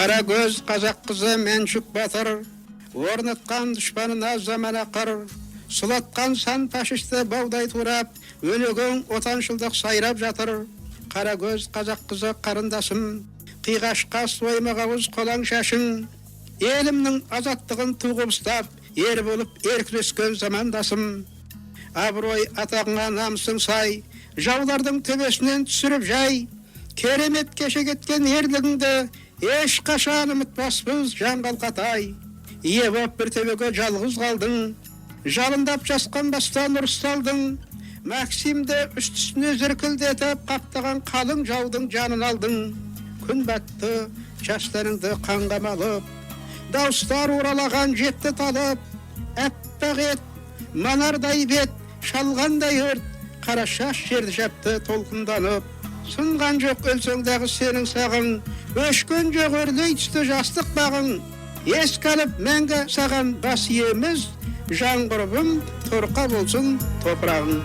Қара көз қазақ қызы Мәншүк батыр, орнатқан дұшпанына заман ақыр, сұлатқан сан фашисті баудай турап, өнегең отаншылдық сайрап жатыр. Қара көз қазақ қызы қарындасым, қиғаш қас, оймақ ауыз, қолаң шашың, елімнің азаттығын ту қып ұстап, ер болып ер күрескен замандасым. Абырой атағыңа намысың сай, жаулардың төбесінен түсіріп жай, керемет кеше кеткен ерлігіңді ешқашан ұмытпаспыз, жан қалқатай. Ие боп бір төбеге жалғыз қалдың, жалындап жасқанбастан ұрыс салдың. Максимді үсті үстіне зіркілдетіп, қаптаған қалың жаудың жанын алдың. Күн батты, жастарыңды қанға малып, дауыстар уралаған жетті талып. Аппақ ет, манардай бет, шалғандай өрт, қара шаш жерді жапты толқынданып. Сынған жоқ өлсең дағы сенің сағың, өшкен жоқ өрлей түсті жастық бағың. Еске алып мәңгі саған бас иеміз, жан құрбым, торқа болсын топырағың.